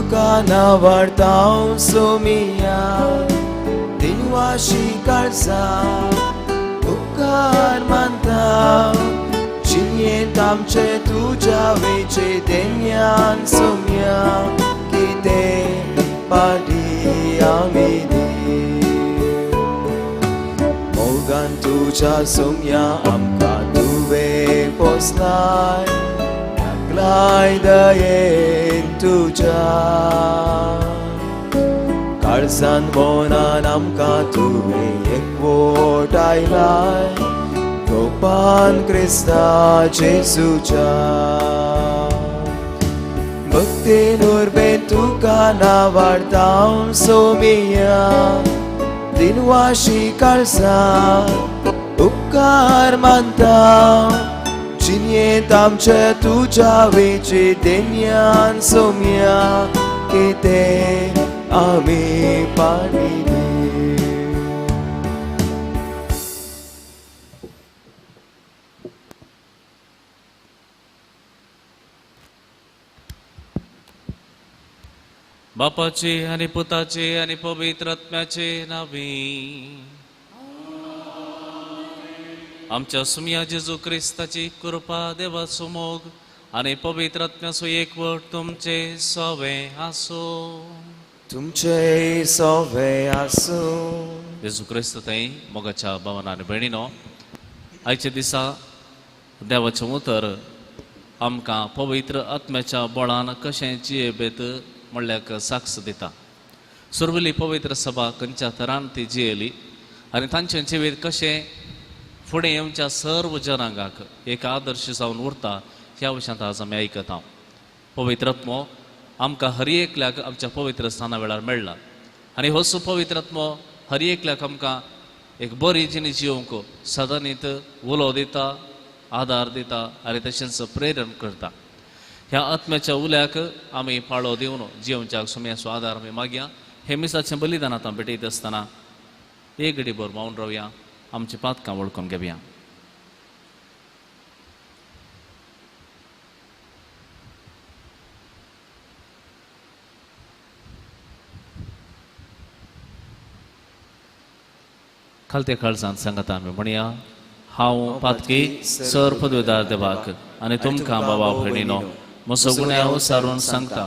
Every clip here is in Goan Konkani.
तुका नावाडतांव सोमिया दिनवाशी काळजा उपकार मानता जिणेंत आमचे तुज्या वेचे देन्यान सोम्या कितें पाटी आमी दी मोगान तुज्या सोम्या आमकां तुवें पोसलाय लागलाय दयेन तुज्या काळजान मनान आमकां तुवें एकवट आयलाय गोपान क्रिस्ता जेजूच्या भक्तीन उर्बेन तुका नावाडतांव सोमिया दिनवाशी काळजा उपकार मानता जिणेंत आमचे तुज्या वेचे देन्यान सोम्या कितें आमी पाणी दी. बापाचे आनी पुताचे आनी पवित्र आत्म्याचे नांवी आमच्या सुमया जेजू क्रिस्ताची कृपा देवाचो मोग आनी पवित्र आत्म्याचो एकवट तुमचे सवे आसूं. तुमचे सवे आसूं. जेजू क्रिस्त थंय मोगाच्या भावान आनी भयणीनो, आयच्या दिसा देवाचें उतर आमकां पवित्र आत्म्याच्या बळान कशें जियेबेत म्हणल्याक साक्ष दिता. सुरवेली पवित्र सभा खंयच्या तरान ती जियेली आनी तांचें जिवीत कशें फुडें येवच्या सर्व जनांगाक एक आदर्श जावन उरता ह्या विशयांत आज आमी आयकता. पवित्र आत्मो आमकां हर एकल्याक आमच्या पवित्र स्थाना वेळार मेळ्ळा आनी हो पवित्र आत्मो हर एकल्याक आमकां एक बरी जिणी जिवंक सदांनीत उलो दिता, आदार दिता आनी तशेंच प्रेरण करता. ह्या आत्म्याच्या उल्याक आमी पाळो दिवन जिवच्याक सुम्याचो आदार आमी मागया. हे मिसाचें बलिदान आतां भेटयत आसतना एक घडी भर मावन रावया, आमची पातकां वळखून घेवया. खालते काळजान सांगता आमी म्हणया, हांव पातकी सर पदवेदार देवाक आनी तुमकां बाबा भयणीनो म्हजो गुन्यांव सारून सांगता,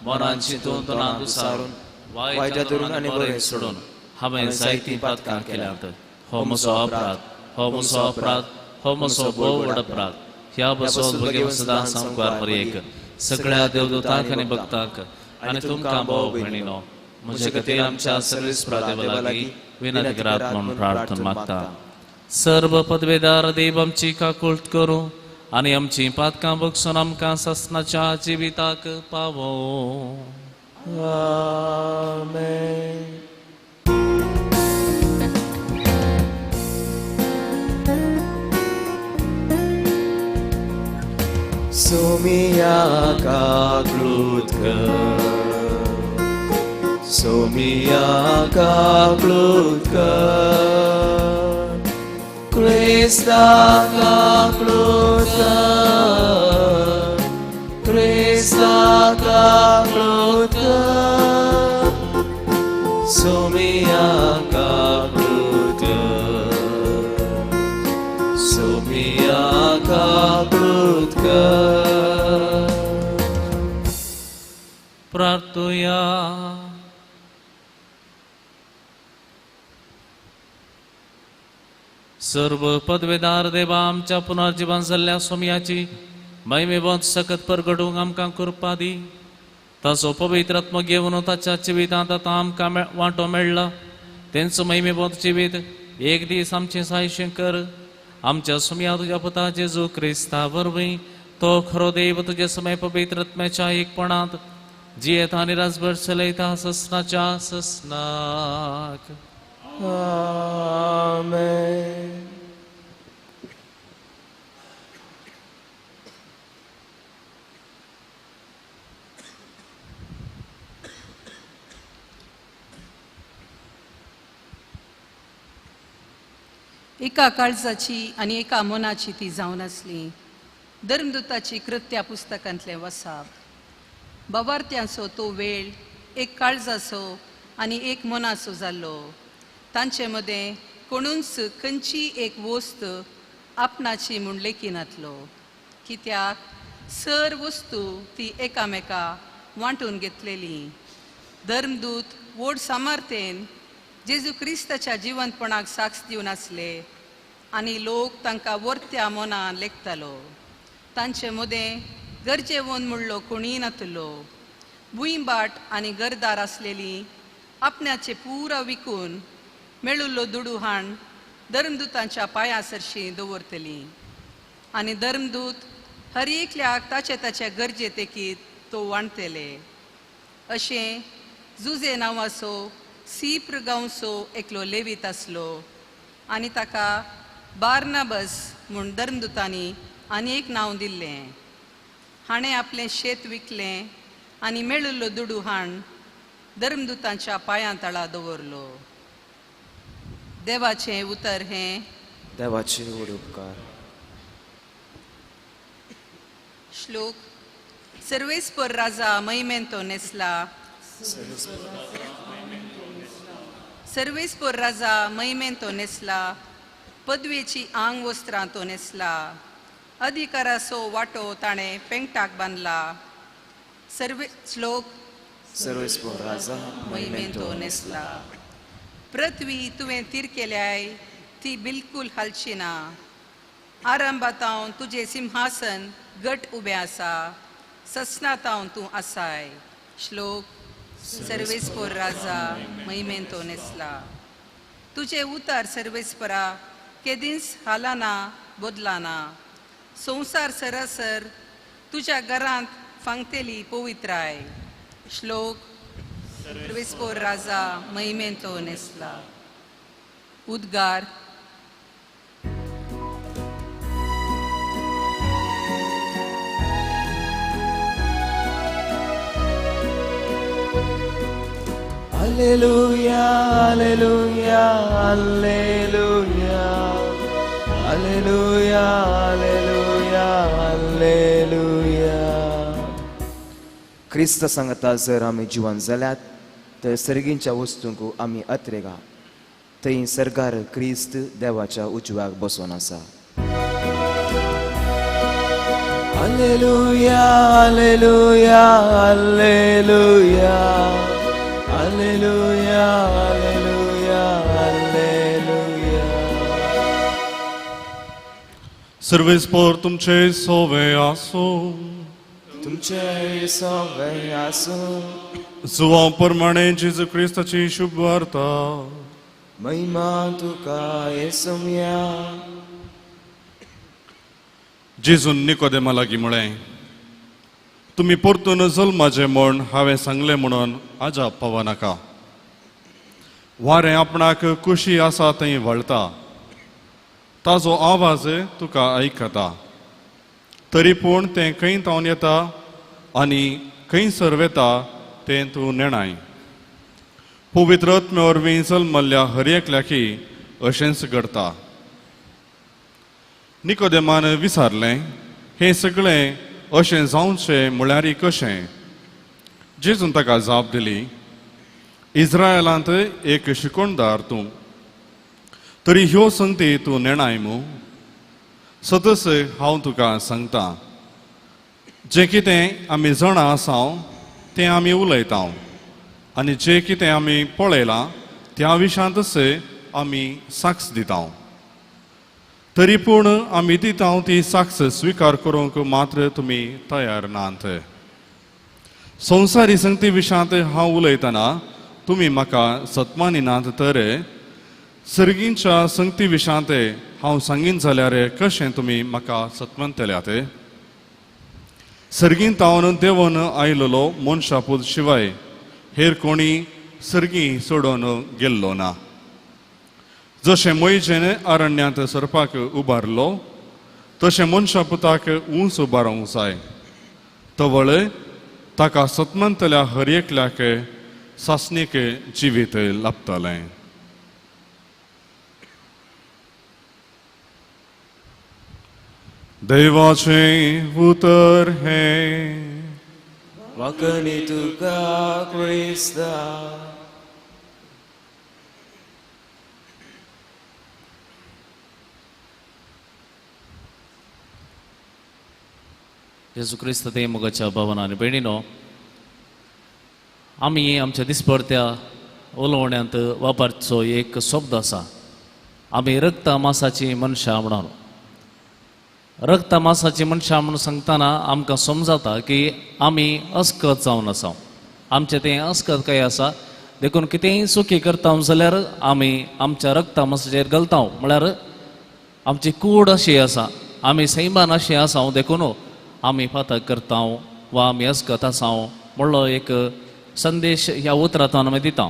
मनान चिंतून तोंडान उसारून वायट धरून आनी बरें सोडून हांवें जायतीं पातकां केल्यांत. हो म्हजो अपराध, हो म्हजो अपराध, हो म्हजो भोव व्हड अपराध. ह्या बसोत भगेवन सदां सामकार मरयेक सगळ्या देवदूतांक आनी भक्तांक आनी तुमकां भाव भयणीनो म्हजे खातीर आमच्या सर्वेस्परा देवा लागीं विनंती करात म्हणून प्रार्थना मागता. सर्व पदवेदार देव आमची काकूळट करूं आनी आमची पातकां बगसून आमकां सासणाच्या जिविताक पावो. आमेन. सोमिया काकूळट कर, सोमिया काकूळट कर, क्रिस्ता काकूळट कर, क्रिस्ता काकूळट कर, सोमिया काकूळट कर, सोमिया काकूळट कर. प्रार्थुया. सर्व पदवेदार देवा आमच्या पुनर्जीवन जाल्ल्या सोमयाची महिमेवंत सकत परगडूंक आमकां कृपा दी. ताचो पवित्र आत्मो घेवन ताच्या जिवितांत आतां आमकां वांटो मेळ्ळा. तेंचो महिमेवंत जिवीत एक दीस आमचें सायशें कर. आमच्या सोमया तुज्या पुता जेजू क्रिस्ता वरवीं तो खरो देव तुज्या समय पवित्र आत्म्याच्या एकपणांत जियेता आनी राजभर चलयता ससनाच्या ससनाक. आमेन. एका काळजाची आनी एका मनाची ती जावन आसली. धर्मदूताची कृत्या पुस्तकांतलें वसाप. बाबार्थ्यांचो तो वेळ एक काळजाचो आनी एक मनाचो जाल्लो. तांचे मदें कोणूच खंयची एक वस्त आपणाची म्हूण लेखिनातलो, कित्याक सर वस्तू ती एकामेका वांटून घेतलेली. धर्मदूत व्हड सामर्थ्येन जेजू क्रिस्ताच्या जिवंतपणाक साक्ष दिवन आसले आनी लोक तांकां वर्त्या मनान लेखतालो. तांचे मदें गरजेवन म्हणलो कोणीय नातलो. भुंयबाट आनी गरदार आसलेली आपणाचे पुरा विकून मेळिल्लो दुडू हाण धर्मदूतांच्या पांया सरशी दवरतली आनी धर्मदूत हर एकल्याक ताचे ताचे गरजे तेकीत तो वांटतले. अशें जुजे नांवाचो सीप्र गांवचो एकलो लेवीत आसलो आनी ताका बार्नाबस म्हूण धर्मदूतांनी आनी एक नांव दिल्लें. हाणें आपलें शेत विकलें आनी मेळिल्लो दुडू हाण धर्मदूतांच्या पांयां तळा दवरलो. देवाचें उतर हें. देवाचे व्हड उपकार. श्लोक. सर्वेस्पर राजा महिमेन तो नेसला, सर्वेस्पर राजा महिमेन तो नेसला, पदवेची आंग वस्त्रां तो नेसला, अधिकाराचो वांटो ताणें पेंगटाक बांदला. सर्वे श्लोक. सर्वेस्पर राजा महिमेन तो नेसला. पृथ्वी तुवें तीर केल्याय ती बिलकूल हालची ना. आरंभातावन तुजें सिंहासन गट उबें आसा, ससनातावन तूं आसाय. श्लोक. सर्वेस्पर राजा महिमेन तो नेसला. तुजें उतर सर्वेस्परा केदींच हालाना बदलाना. संवसार सरासर तुज्या घरांत फांगतेली पवित्राय. श्लोक. सर्वेस्पर राजा महिमेन तो नेसला. उद्गार. Alleluia, alleluia, alleluia, alleluia, alleluia, alleluia. क्रिस्त सांगता जर आमी जिवन जाल्यात तर सर्गींच्या वस्तूंक आमी अत्रेगा थंय सरकार क्रिस्त देवाच्या उजव्याक बसोन आसा. Alleluia, alleluia, alleluia, alleluia, alleluia, alleluia. सर्वेस्पर तुमचे सोवे आसूं. तुमचे सोवे आसूं. जुवां प्रमाणे जेजू क्रिस्ताची शुभ वार्ता. महिमा तुका येसुम्या. जेजून निकोदेमा लागीं म्हळें, तुमी परतून जल्माचें म्हूण हांवें सांगलें म्हणून आजाप पावनाका. वारें आपणाक खुशी आसा थंय वळटा, ताजो आवाज तुका आयकता, तरी पूण तें खंय तावन येता आनी खंयसर वेता तें तूं नेणाय. पवित्र आत्म्या वरवीं जल्मल्ल्या हर एकल्याकी अशेंच घडटा. निकोदेमान विचारलें, हें सगळें अशें जावचें म्हळ्यार कशें? जेजून ताका जाप दिली, इस्रायलांत एक शिकोणदार तूं, तरी ह्यो संगती तूं नेणाय मू? सतस हांव तुका सांगता, जें कितें आमी जाणा आसाव तें आमी उलयता आनी जें कितें आमी पळयलां त्या विशांतच आमी साक्ष दिता, तरी पूण आमी दिता ती साक्ष स्विकार करूंक मात्र तुमी तयार नात. संवसारी संगती विशांत हांव उलयतना तुमी म्हाका सत्मानी नात, तर सर्गींच्या संगती विशांत हांव सांगीन जाल्यार कशें तुमी म्हाका सत्मनतल्यात? सर्गींत तावन देवन आयलेलो मनशापूत शिवाय हेर कोणी सर्गी सोडून गेल्लो ना. जशें मोयजेन अरण्यांत सरपाक उबारलो तशें मनशापुताक ऊंच उबारूंक जाय. तवळ ताका सत्मनतल्या हर एकल्याक सासणीक जिवीत लाभतलें. देवाचें उतर हें. वाकणी तुका क्रिस्ता. जेजू क्रिस्त ते मोगाच्या भावान आनी भयणीनो, आमी आमच्या दिसपडत्या उलोवण्यांत वापरचो एक शब्द आसा, आमी रक्ता मासाची मनशां म्हणून. रक्ता मासाची मनशां म्हणून सांगतना आमकां समजता की आमी अस्कत जावन आसा, आमचें तें अस्कत काय आसा, देखून कितेंय चुकी करता जाल्यार आमी आमच्या रक्ता मासाचेर घालता, म्हळ्यार आमची कूड अशी आसा, आमी सैमान अशी आसा, देखून आमी फातक करता वा आमी अस्कत आसा म्हणलो एक संदेश ह्या उतरांतल्यान आमी दिता.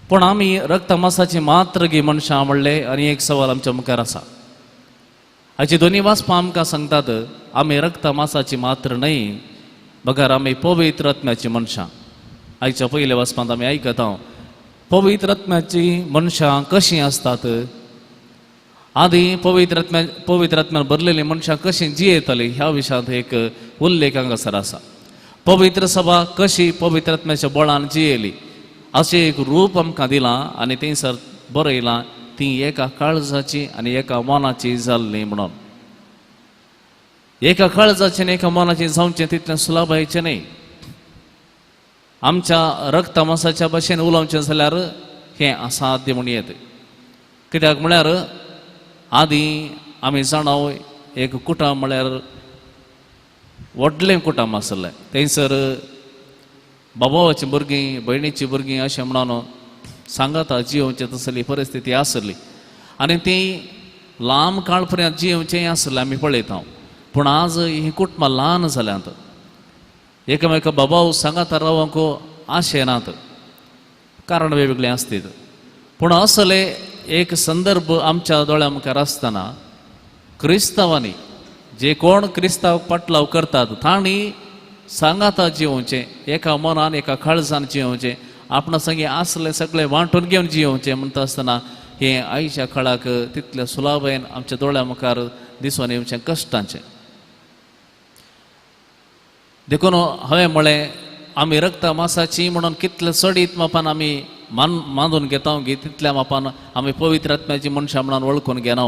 पूण आमी रक्तमासाची मात्र गी मनशां म्हणले आनी एक सवाल आमच्या मुखार आसा. हाची दोनी वाचपां आमकां सांगतात आमी रक्तमासाची मात्र न्हय बगर आमी पवित्र आत्म्याची मनशां. आयच्या पयल्या वाचपांत आमी आयकता पवित्र आत्म्याची मनशां कशीं आसतात, आदी पवित्र आत्म्यान भरलेली मनशां कशीं जियेतालीं ह्या विशयांत एक उल्लेख हांगासर आसा. पवित्र सभा कशी पवित्र आत्म्याच्या बळान जियेली अशें एक रूप आमकां दिलां आनी थंयसर बरयलां ती एका काळजाची आनी एका मनाची जाल्ली म्हणून. एका काळजाची आनी एका मनाची जावचें तितलें सुलभायचें न्हय. आमच्या रक्तमासाच्या भाशेन उलोवचें जाल्यार हें असाध्य म्हूण येत. कित्याक म्हळ्यार आदीं आमी जाणाव एक कुटुंब म्हळ्यार व्हडलें कुटुंब आसलें, थंयसर बाबाची भुरगीं भयणीची भुरगीं अशें म्हणून सांगाता जियोवचें तसली परिस्थिती आसली आनी ती लांब काळ पर्यंत जियोवचें आसलें आमी पळयता. पूण आज हीं कुटुंबां ल्हान जाल्यांत, एकामेका बाबाव सांगाता रावंक आशेनात, कारण वेगवेगळें आसतीत. पूण असले एक संदर्भ आमच्या दोळ्या मुखार आसतना क्रिस्तांवांनी जे कोण क्रिस्तांव पाटलाव करतात तांणी सांगाता जियोवचें, एका मनान एका काळजान जियोवचें, आपणा संगी आसलें सगळें वांटून घेवन जियोवचें म्हणटा आसतना हें आयच्या काळाक तितल्या सुलाभायेन आमच्या दोळ्या मुखार दिसून येवचें कश्टांचें. देखून हांवें म्हळें आमी रक्ता मासाची म्हणून कितले चडीत मापान आमी मानून घेता की तितल्या मापान आमी पवित्र आत्म्याची मनशां म्हणून वळखून घेना.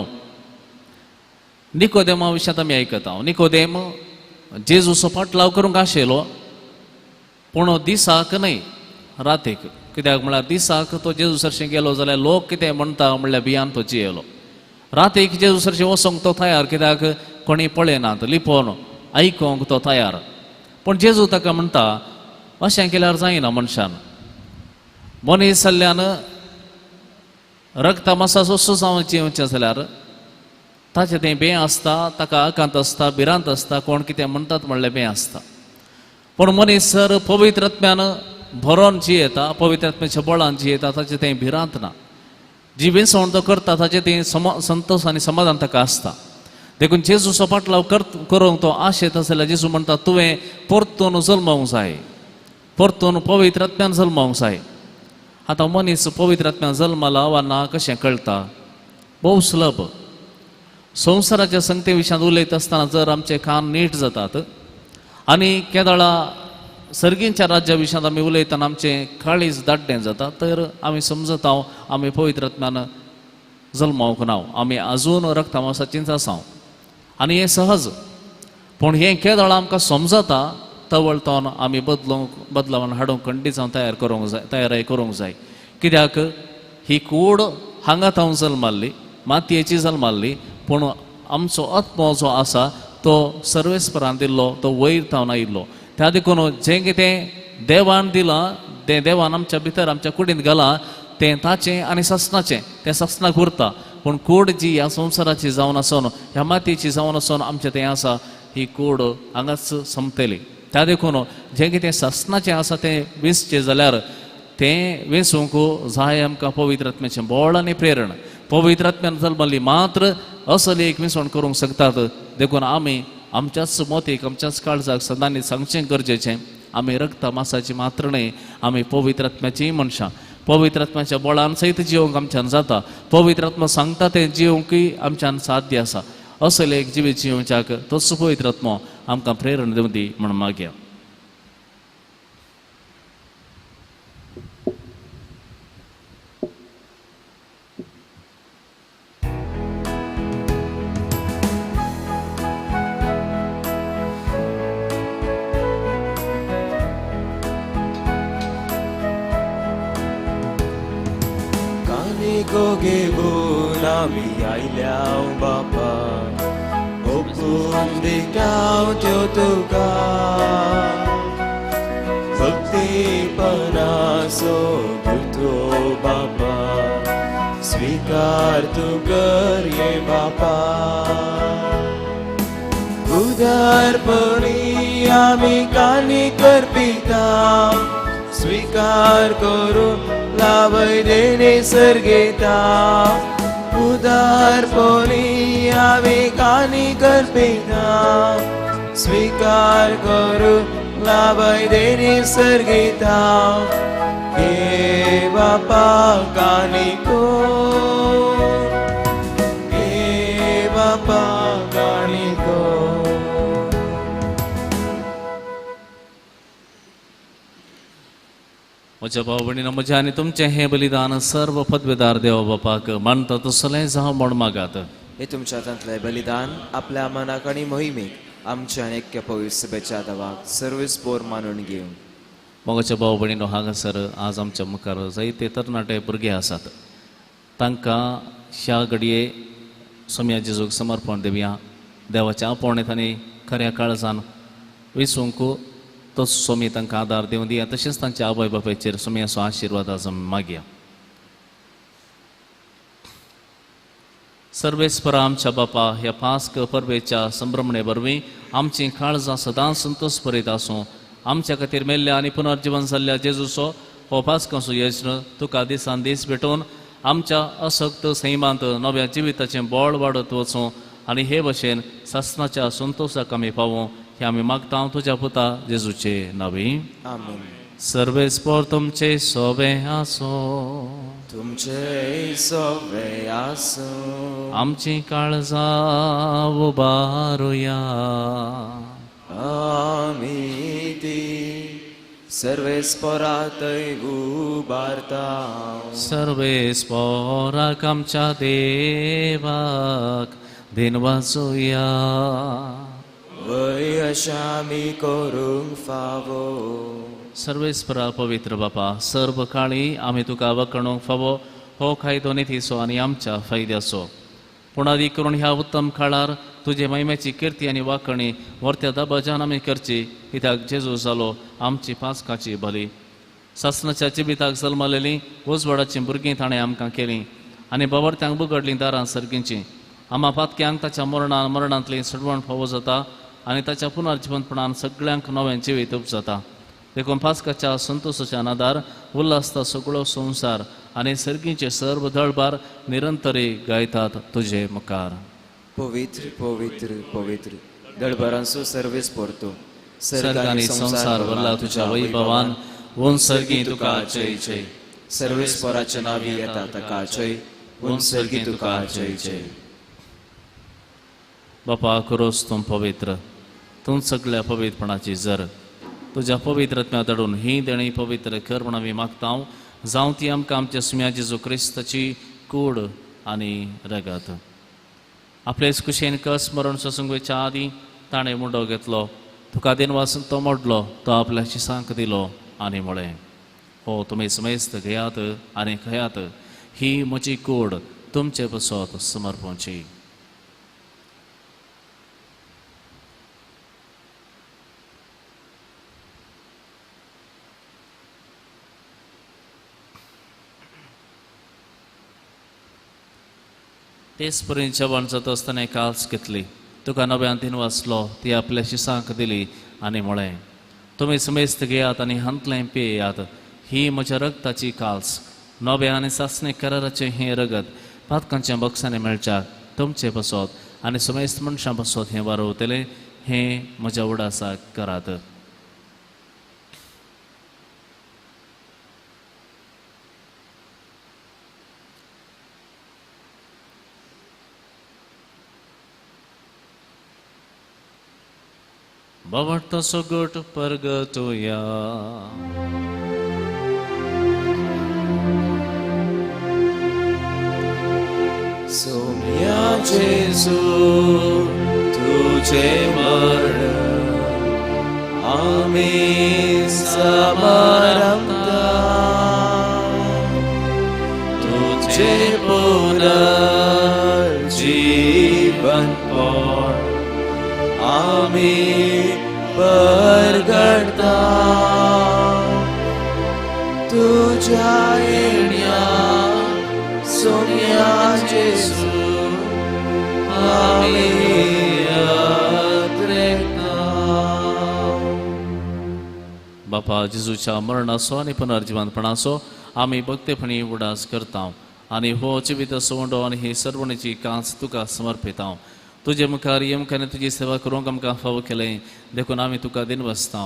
निकोदेमा विशयांत आमी आयकता, निकोदेम जेजूचो पाटलाव करूंक आशिल्लो पूण दिसाक न्हय रातीक. कित्याक म्हळ्यार दिसाक तो जेजू सरशीं गेलो जाल्यार लोक कितें म्हणटा म्हणल्यार भियान तो जियेलो. रातीक जेजू सरशीं वचोंक तो तयार, कित्याक कोणी पळयनात, लिपोवन आयकोंक तो तयार. पूण जेजू ताका म्हणटा अशें केल्यार जायना मनशान, मनीस जाल्ल्यान रक्ता मासाचो जावन जियेवचें जाल्यार ताचें तें बें आसता, ताका आकांत आसता, भिरांत आसता, कोण कितें म्हणटात म्हणलें बें आसता. पूण मनीस सर पवित्र आत्म्यान भरोन जियेता, पवित्र आत्म्याच्या बळान जियेता, ताचें तें भिरांत ना. जी विसवण तो करता ताचें तें संतोश आनी समाधान ताका आसता. देखून जेजूचो पाटलाव करूंक तो आशेता जाल्यार जेजू म्हणटा तुवें परतून जल्मावंक जाय, परतून पवित्र आत्म्यान जल्मावंक जाय. आतां मनीस पवित्र आत्म्यान जल्माला वा ना कशें कळटा? भोव सुलभ. संवसाराच्या संगते विशयांत उलयता आसतना जर आमचे कान नीट जातात आनी केदळा सर्गींच्या राज्या विशयांत आमी उलयतना आमचें काळीज दाड्डें जाता तर आमी समजता आमी पवित्र आत्म्यान जल्मावंक ना, आमी आजून रक्तमासाचींच आसा आनी हें सहज. पूण हें केदळा आमकां समजता तवळ तोन आमी बदलूंक बदलावन हाडूंक खंडीत जावन तयार करूंक जाय, तयाराय करूंक जाय. कित्याक ही कूड हांगा थावन जल्माल्ली, मातयेची जल्माल्ली, पूण आमचो आत्मो जो आसा तो सर्वेस्परान दिल्लो, तो वयर थावन आयिल्लो. त्या देखून जें कितें देवान दिलां तें देवान आमच्या भितर आमच्या कुडींत घालां तें ताचें आनी ससनाचें, तें ससनाक उरता. पूण कूड जी ह्या संवसाराची जावन आसून ह्या मातयेची जावन आसून आमचें तें आसा, ही कूड हांगाच सोंपतली. त्या देखून जें कितें ससनाचें आसा तें वेंचचें जाल्यार तें वेंचूंक जाय आमकां पवित्र आत्म्याचें बळ आनी प्रेरण. पवित्र आत्म्यान जल्मल्ली मात्र असली एक विसवण करूंक शकतात. देखून आमी आमच्याच मोतीक आमच्याच काळजाक सदांनी सांगचें गरजेचें, आमी रक्ता मासाची मात्र न्हय, आमी पवित्र आत्म्याचीय मनशां. पवित्र आत्म्याच्या बळान सयत जिवंक आमच्यान जाता, पवित्र आत्मा सांगता तें जिवंकय आमच्यान साध्य आसा. असले एक जिवीत जिवच्याक तोच पवित्र आत्मो आमकां प्रेरणा दिवं दी म्हूण मागया. घेवन आमी आयल्या बापा, ओपून दिता त्यो तुका, भक्तीपणाचो दुतो बापा, स्वीकार तूं कर ये बापा. उदारपणी आमी कानी करपिता, स्वीकार करूं लावय देणे सर्गेता. उदारपणी आमी कानी करपिता, स्वीकार करूं लावय देणे सर्गेता. हे बापा कानी को, हे बापा कानी को. म्हज्या भाव भयणीनो, म्हजें आनी तुमचें हें बलिदान सर्व पदवेदार देवा बापाक मानता तसलें जावं म्हूण मागात. हे तुमच्या हातांतलें बलिदान आपल्या मनाक आनी मोहिमेक आमच्या आनी एक्या पवित्र सभेच्या देवाक सर्वेस बोर मानून घेवन. मोगाच्या भाव भयणीनो, हांगासर आज आमच्या मुखार जायते तरणाटे भुरगे आसात. तांकां ह्या घडये सोम्या जेजूक समर्पण दिवया. देवाच्या आपोवणें तांणी खऱ्या काळजान विसूंक तो सोमी तांकां आदार दिवं दिया. तशेंच तांच्या आवय बापायचेर सोमयाचो आशिर्वाद आज आमी मागया. सर्वेस्परा आमच्या बापा, ह्या पास्क परबेच्या संभ्रमणे वरवीं आमचीं काळजां सदांच संतोश भरीत आसूं. आमच्या खातीर मेल्ल्या आनी पुनर्जिवन जाल्ल्या जेजूचो हो पास्काचो यज्ञ तुका दिसान दीस भेटोवन आमच्या असक्त सैमांत नव्या जिविताचें बळ वाडत वचूं आनी हे भशेन सासणाच्या संतोशाक आमी पावूं हे आमी मागता तुज्या पुता जेजूचे नांवी. आमेन. सर्वेस्पर तुमचे सोबे आसूं. तुमचे सोबे आसूं. आमची काळजां उबारुया. आमी ती सर्वेस्परातय उबारता. सर्वेस्पराक आमच्या देवाक दिनवासुया. वय अशा आमी करूंक फावो. सर्वेस्परा पवित्र बापा, सर्व काळी आमी तुका वखणूंक फावो हो कायदो नितीचो आनी आमच्या फायद्याचो. पूण आदी करून ह्या उत्तम काळार तुजे महिम्याची किर्ती आनी वाखणी व्हरत्या दबाजान आमी करची, कित्याक जेजू जालो आमची पास्काची बली. सासणाच्या जिविताक जल्मलेलीं उजवाडाचीं भुरगीं ताणें आमकां केलीं आनी बावरत्यांक बुगडलीं दारां सर्गींचीं. आमा पातक्यांक ताच्या मरणान मरणांतली सडवण फावो जाता आनी ताच्या पुनर्जिवंतपणान सगळ्यांक नवें जिवीत उपजाता. देखून पास्काच्या संतोशाच्या नादार उल्हासता सगळो संवसार आनी सर्गीचे सर्व दळबार निरंतरी गायतात तुजे मुखार. पवित्र पवित्र पवित्र दळबारांचो सर्वेस पोरतो, सर्ग आनी संवसार भरला तुज्या वैभवान. उन सर्गी तुका जय जय. सर्वेस्पराच्या नावी येता ताका जय. उन सर्गी तुका जय जय. बापा करोस तूं पवित्र, तूं सगळ्या पवित्रपणाची जर. तुज्या पवित्र आत्म्या धाडून ही देणी पवित्र कर म्हूण आमी मागता. जावं ती आमकां आमच्या सुम्या जेजू क्रिस्ताची कूड आनी रगत. आपलेच कुशेन कस मरण सोसूंक वयच्या आदीं ताणें मुंडो घेतलो, तुका दिनवासून तो मोडलो, तो आपल्या शिसांक दिलो आनी म्हळें, हो तुमी समेस्त घेयात आनी खयात, ही म्हजी कूड तुमचे पसत समर्पणची. तेच परी जेवण जाता आसतना काल्स घेतली, तुका नव्यान दिन वाचलो, ती आपल्या शिसांक दिली आनी म्हळें, तुमी समेस्त घेयात आनी हांतलें पियेयात, ही म्हज्या रगताची काल्स, नव्या आनी सासणे कराराचें हें रगत पातकांच्या बक्षांनी मेळच्याक तुमचे पसत आनी समेस्त मनशां पसत हें वारवतलें, हें म्हज्या उडासाक करात. बाबडतो गट परगटोया. सोम्या जेजू तुझे मरण आमी समारंभता, तुझे पुनर्जीवनपण आमी परगडता, तुझ्या येण्या सोम्या जेजू आमी अत्रेता. बापा जेजूच्या मरणाचो आनी पुनर्जिवंतपणाचो आमी भक्तेपणी उडास करता आनी हो जिवीत सवंडो आनी ही सर्वणीची कांच तुका समर्पिता. तुजे मुखार येमकाने तुजी सेवा करूंक आमकां फावो केलें देखून आमी तुका दिनवसता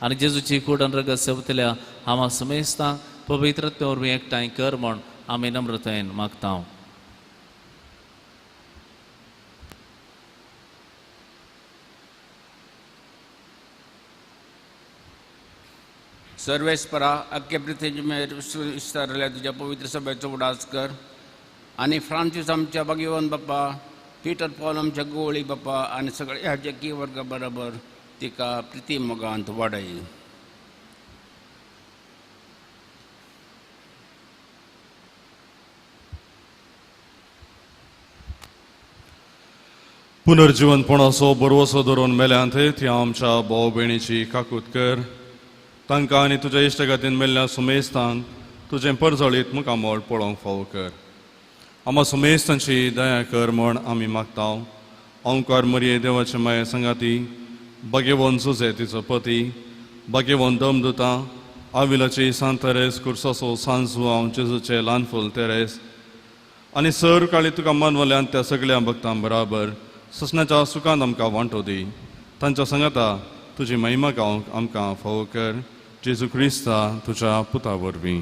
आनी जेजूची कूड आनी रगत सेवतल्या आमा समेस्तांक पवित्रते वरवीं एकठांय कर म्हूण आमी नम्रतायेन मागता. सर्वेस्परा अख्खे पृथ्वीचेर विस्तारल्या तुज्या पवित्र सभेचो उडास कर आनी फ्रांसीस आमच्या भाग्यवान बाप्पा, पीटर पॉल आमच्या गोवळी बाप्पा आनी सगळ्या ह्या वर्गा बरोबर तिका प्रिती मोगांत वाडय. पुनर्जिवनपणाचो बरवसो धरून मेल्यांत ती आमच्या भाव भयणीची काकूत कर. तांकां आनी तुज्या इश्टगातीन मेल्ल्या सुमेस्तांक तुजें परजळीत मुखामळ पळोवंक फावो कर. आमा सुमेस्तांची दया कर म्हण आमी मागता. ओंकार मरये देवाचे माये संगाती, भाग्यवंत जुजे तिचो पती, भाग्यवंत दमदुता, आविलाची सांत तेरेस, कुर्साचो सांजू हांव जेजूचे ल्हान फूल तेरेस आनी सर काळी तुका मानवल्यान त्या सगळ्या भक्तां बराबर ससनाच्या सुखांत आमकां वांटो दी. तांच्या सांगाता तुजी महिमा गावंक आमकां फावो कर. जेजू क्रिस्ता तुज्या पुता वरवीं.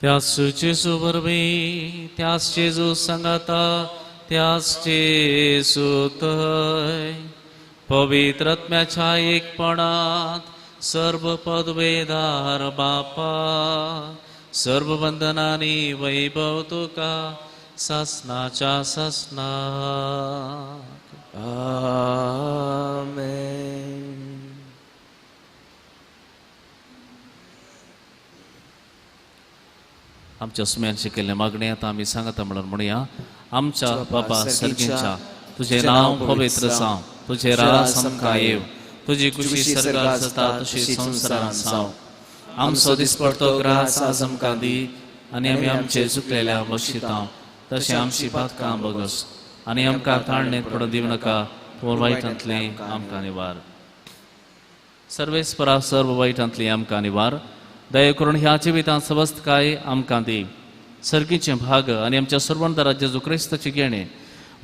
त्याच जेजू वरवीं, त्याच जेजू सांगाता, त्याच जेजू थंय पवित्र आत्म्याच्या एकपणांत सर्व पदवेदार बापा, सर्व वंदनानी वैभव तुका सासनाच्या सासनाक. आमेन. आमच्या सुम्यान शिकयल्लें मागणें आतां आमी सांगता म्हणून म्हणया. आमच्या बापा सर्गींच्या, तुजें नांव पवित्र जावं, तुजें राज आमकां येवं, तुजी खुशी सर्गार जाता तशी संवसारांत जावं. आमचो दिसपडतो ग्रास आज आमकां दी आनी आमी आमचे चुकलेल्या बक्षिता तशें आमची पातकां बगस आनी आमकां ताळणेंत पडून दिवं नाका, पूण वायटांतलें आमकां निवार. सर्वेस्परा सर्व वायटांतली आमकां निवार. दया करून ह्या जिवितांत सवस्तकाय आमकां दी. सर्गीचें भाग आनी आमच्या सर्वंतरा जेजू क्रिस्ताचें घेणें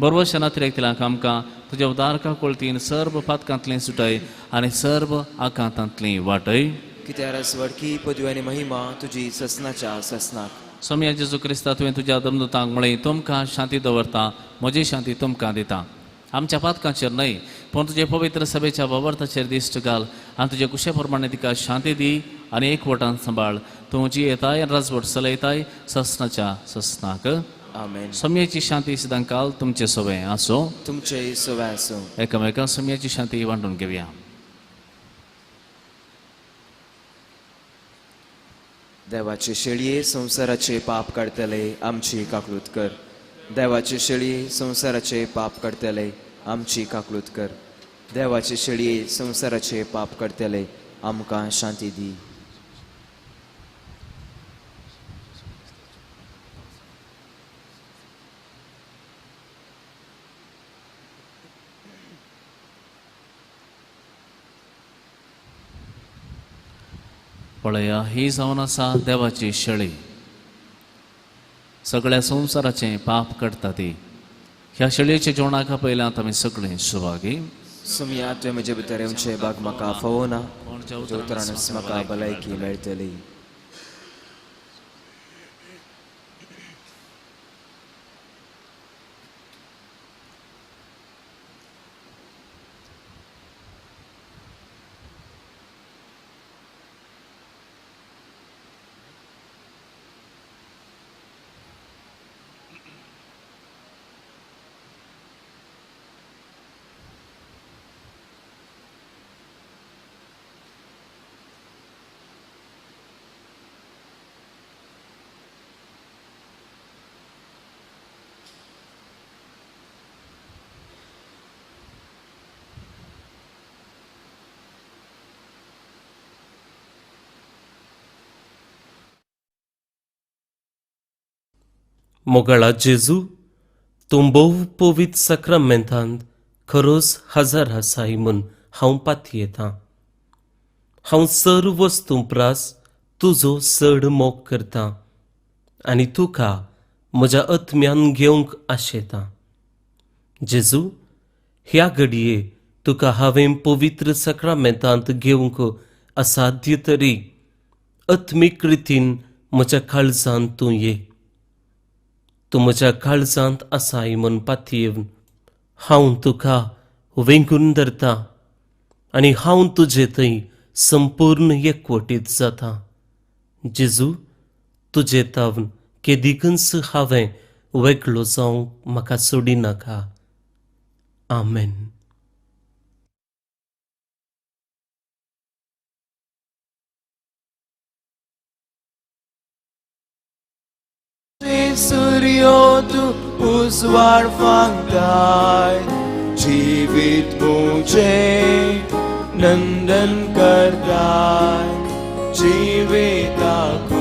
बरोबर नातिरेकतल्यांक आमकां तुज्या उदारका कोळतीन सर्व पातकांतलें सुटय आनी सर्व आकांतांतली वाटय. कित्याक वडकी पदवी आनी महिमा तुजी ससनाच्या ससनाक. सोम्या जेजू क्रिस्ता, तुवें तुज्या दमदूतांक म्हळें, तुमकां शांती दवरता, म्हजी शांती तुमकां दिता. आमच्या पातकांचेर न्हय पूण तुजे पवित्र सभेच्या ववर्ताचेर दिश्ट घाल आनी तुजे कुशे प्रमाणे तिका शांती दी आनी एकवटान सांबाळ. तूं जी येताय आनी राजवट चलयताय ससनाच्या ससनाक. आमेन. सम्याची शांती सदांकाल तुमचे सवे आसूं. तुमचे सवे आसूं. एकामेका सम्याची शांती वांटून घेवया. देवाचे शेळये संवसाराचे पाप काडटले आमची काकळूत कर. देवाचे शेळये संवसाराचे पाप काडटले आमची काकळूत कर. देवाचे शेळये संवसाराचे पाप काडटले आमकां शांती दी. पळया, ही जावन आसा देवाची शेळी, सगळ्या संवसाराचें पाप काडटा ती. ह्या शेळयेच्या जेवणाक पयल्यात आमी सगळीं सुभागी. सुमया, तुवें म्हजे भितर येवचें बाग म्हाका फावो ना, तुज्या उतरानच म्हाका भलायकी मेळटली. मोगाळा जेजू, तूं भोव पवित्र साक्रामेंतांत खरोच हजर आसाय म्हूण हांव पातयेतां. हांव सर्व वस्तूं प्रास तुजो चड मोग करतां आनी तुका म्हज्या आत्म्यान घेवंक आशेतां. जेजू, ह्या घडये तुका हांवें पवित्र साक्रामेंतांत घेवंक असाध्य तरी आत्मीक रितीन म्हज्या काळजांत तूं ये. तूं म्हज्या काळजांत आसाय म्हूण पातयेवन हांव तुका वेंगून धरता आनी हांव तुजे थंय संपूर्ण एकवटीत जाता. जेजू, तुजे तावन केदिकूच हांवें वेगळो जावंक म्हाका सोडिनाका. आमेन. सूर्यो तूं उजवाड फांकताय, जिवीत मुझें नंदन करताय, जिविताक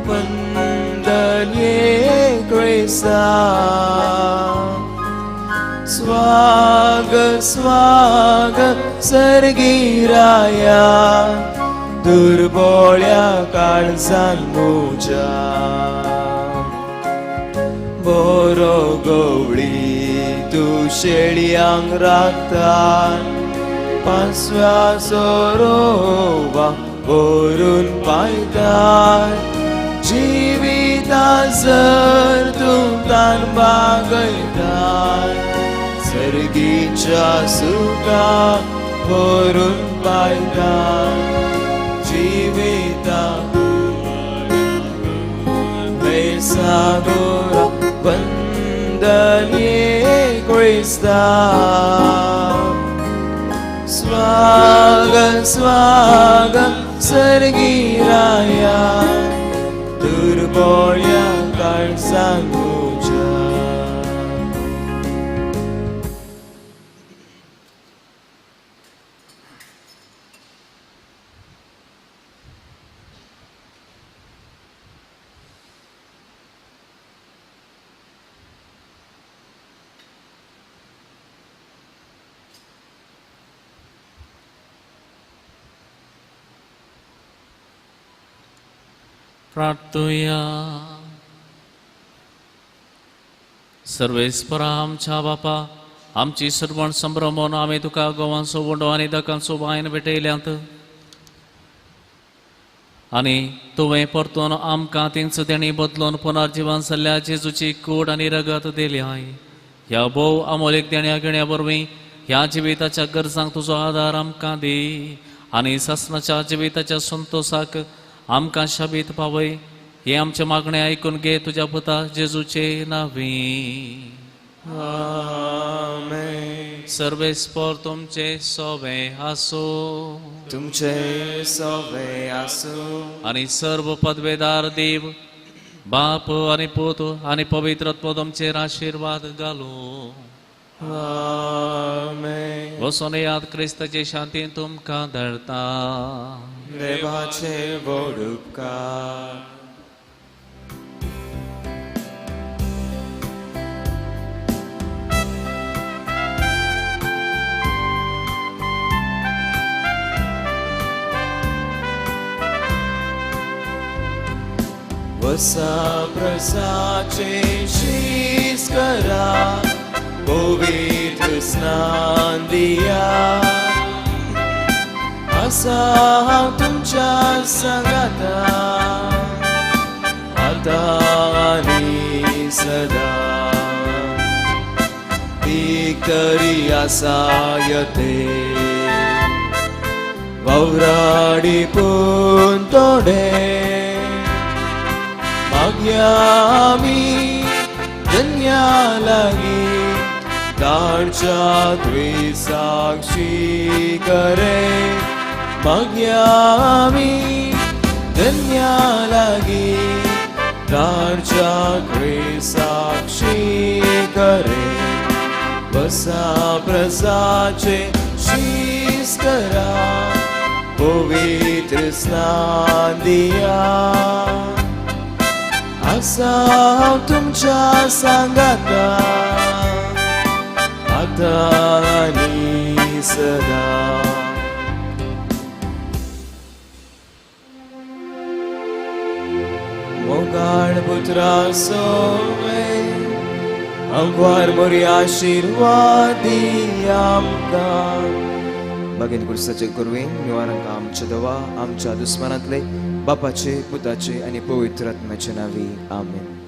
वंदन ये क्रिस्ता. स्वागत स्वागत सर्गीराया, दुर्बोळ्या काळजान म्हज्या. बरो गवळी तूं शेळयांक राखता, पांचव्या सोरोवा भरून पायता. जिविता जर तूं तान बागयता, सर्गीच्या सुखा भरून पायता. जिविता सागोरा वंदन ये क्रिस्ता. स्वागत स्वागत सर्गीराया, दुर्बोळ्या काळजान म्हज्या. प्रार्थुया. सर्वेस्परा आमच्या बापा, आमची सर्वण संभ्रमोन आमी तुका गोवांचो वंडो आनी दकांचो वायन भेटयल्यात आनी तुवें परतून आमकां तेंच देणी बदलून पुनर्जिवन जाल्ल्या जेजूची कूड आनी रगत दिल्याय. ह्या भोव अमोलीक देण्या घेण्या वरवीं ह्या जिविताच्या गरजांक तुजो आदार आमकां दी आनी सासणाच्या जिविताच्या संतोसाक आमकां शाबीत पावय. हें आमचें मागणें आयकून घे तुज्या पुता जेजूचे नांवी. आमेन. सर्वेस्पर तुमचे सोवे आसूं. तुमचे सोवे आसूं. आनी सर्व पदवेदार देव बाप आनी पूत आनी पवित्र आत्मो तुमचेर आशिर्वाद घालूं. आमेन. वचून येयात, क्रिस्ताचे शांतीन तुमकां धाडटा. देवाचे व्हड उपकार. वसा प्रसाचे शीस करा, पवित्र स्नान दिया. आसा हांव तुमच्या सांगाता, आतां आनी सदां. तीक तरी आसा यते, वावराडी पूण थोडे. मागया आमी धन्या लागीं, तांच्या साक्षी करे. मागया आमी धन्या लागीं, तांच्या साक्षी करे. बसा प्रसाचे शीस करा, पवित्र स्नान दिया. आसा हांव तुमच्या सांगाता आतां आनी सदां. मोगाळ पुत्रा सोवे अंकवार मोरी आशिर्वाद दी आमकां. बागेन कुर्साचे कुरवेन निवारांक आमचे दवा आमच्या दुस्मानांतले बापाचे पुताचे आनी पवित्र आत्म्याचे नावी आमेन.